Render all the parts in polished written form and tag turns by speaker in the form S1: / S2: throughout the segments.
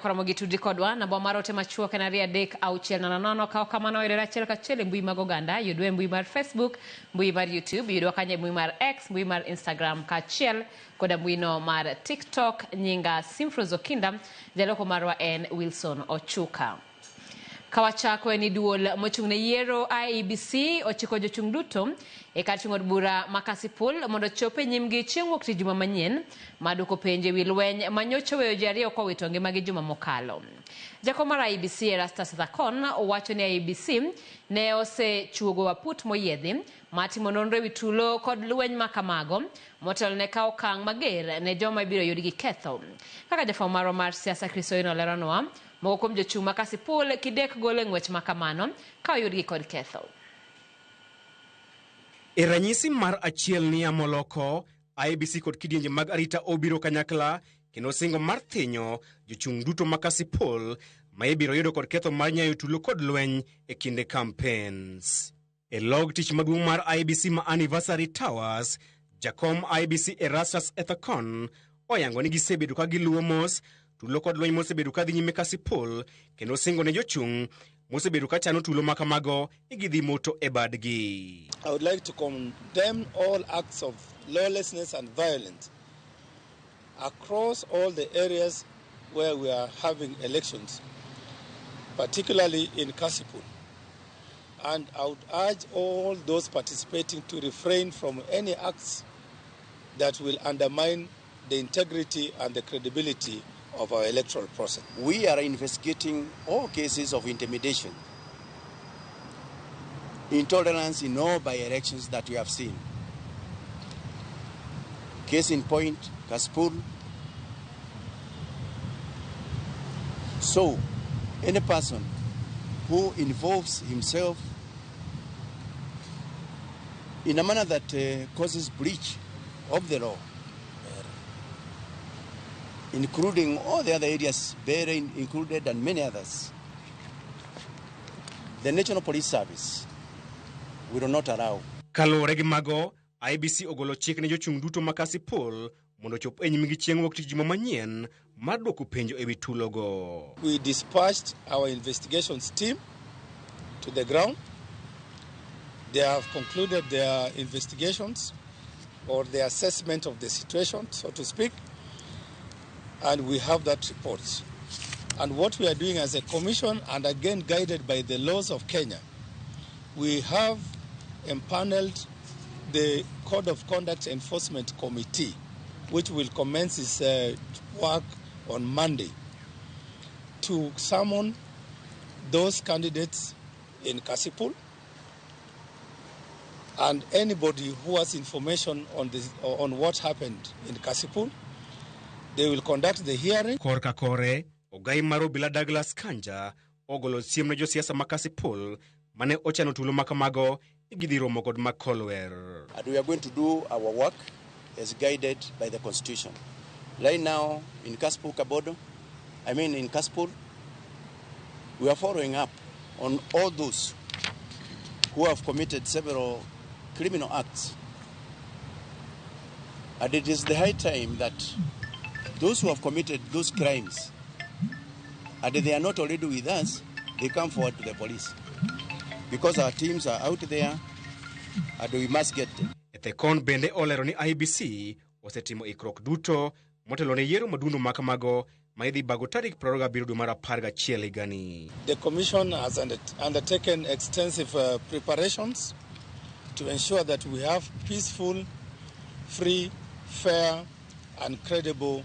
S1: Koromo gi tudri kodwa, namba mar ote machuok en 23600. Kaw kamano yudore achiel kachiel e mbui mag oganda, yudwa e mbui mar Facebook, mbui mar YouTube, yudwa kanyo e mbui mar X, mbui mar Instagram kaachiel koda mbui no mar TikTok. Nyinga Simfros Okinda, jaloko marwa en Wilson Ochuka. Kawachako en ni duol mochung' ne yiero IEBC ochiko jochung' duto e kar chung' od bura ma Kasipul mondo ochop e nyimgi chieng' wuok tich juma manyien mar duoko penjo e wi lweny ma nyocha oweyo ji ariyo kowito ngimagi juma mokalo. Jakom mar IEBC Erastus Thakon wacho ni IEBC ne osechuogo aput moyiedhi mar timo nonro e wi tulo kod lweny ma kamago motelo ne kawo okang' mager ne joma ibiro yud gi ketho. Kaka jafwambo marwa mar siasa Chris Owino leronwa, Moko kuom jochung' ma Kasipul kidek golo e ng'wech ma kamano ka oyudgi kod ketho.
S2: E ranyisi mar achiel niya moloko, IEBC kod kidienje mag arita obiro kanyakla kendo singo mar thinyo jochung' duto ma Kasipul ma ibiro yudo kod ketho mar nyayo tulo kod lweny e kinde campaigns. E log tich maduong' mar IEBC ma Anniversary Towers, jakom IEBC Erastus Ethekon oyango ni gisebedo ka giluwo mos tulo kod lweny mosebedo ka dhi nyime Kasipul kendo singo ne jochung' mosebedo ka chano tulo ma kamago ni gidhi moto e badgi.
S3: I would like to condemn all acts of lawlessness and violence across all the areas where we are having elections, particularly in Kasipul. And I would urge all those participating to refrain from any acts that will undermine the integrity and the credibility of our electoral process.
S4: We are investigating all cases of intimidation, intolerance in all by-elections that we have seen. Case in point, Kasipul. So, any person who involves himself in a manner that causes breach of the law, including all the other areas, Bahrain included and many others, the National Police Service will not allow.
S2: Kaluwore gi mago, IEBC ogolo chik ne jochung' duto ma Kasipul mondo ochop e nyimgi chieng' wuok tich juma manyien mar dwoko penjo e wi tulogo.
S3: We dispatched our investigations team to the ground. They have concluded their investigations or the assessment of the situation, so to speak, and we have that report. And what we are doing as a commission, and again guided by the laws of Kenya, we have empaneled the Code of Conduct Enforcement Committee, which will commence its work on Monday, to summon those candidates in Kasipul and anybody who has information on what happened in Kasipul. They will conduct the hearing.
S2: Korka kore, ogai mar obila Douglas Kanja ogolo siem ne josiasa ma Kasipul mane ochano tulo makamago ni gidhi romo kod Makolwer.
S4: And we are going to do our work as guided by the Constitution. Right now in Kasipul Kabodo, I mean in Kasipul, we are following up on all those who have committed several criminal acts. And it is the high time that those who have committed those crimes, and they are not already with us, they come forward to the police. Because our teams are out there and we must get them.
S2: Ethekon bende olero ni IEBC osetimo ikruok duto motelo ne yiero madundo makamago ma idhi bago tarik 27 dwe mar 11 higani.
S3: The Commission has undertaken extensive preparations to ensure that we have peaceful, free, fair and credible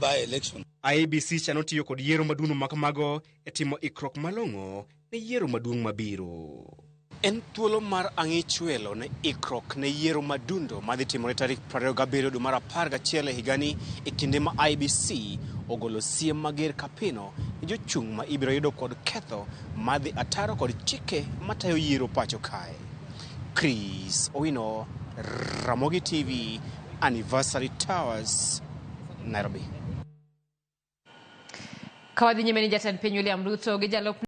S3: by-election.
S2: IEBC chano tiyo kod yiero madundo makamago e timo ikruok malong'o ne yiero maduong' mabiro. En thuolo mar ang'ichwelo ne ikruok ne yiero madundo madhi timore tarik 27 dwe mar 11 higani e kinde ma IEBC ogolo siem mager kapino ne jochung' ma ibiro yudo kod ketho madhi ataro kod chike matayo yiero pacho kae. Chris Owino, Ramogi TV, Anniversary Towers, Nairobi.
S1: Kawadhi nyime ni jatend piny William Ruto gi jalup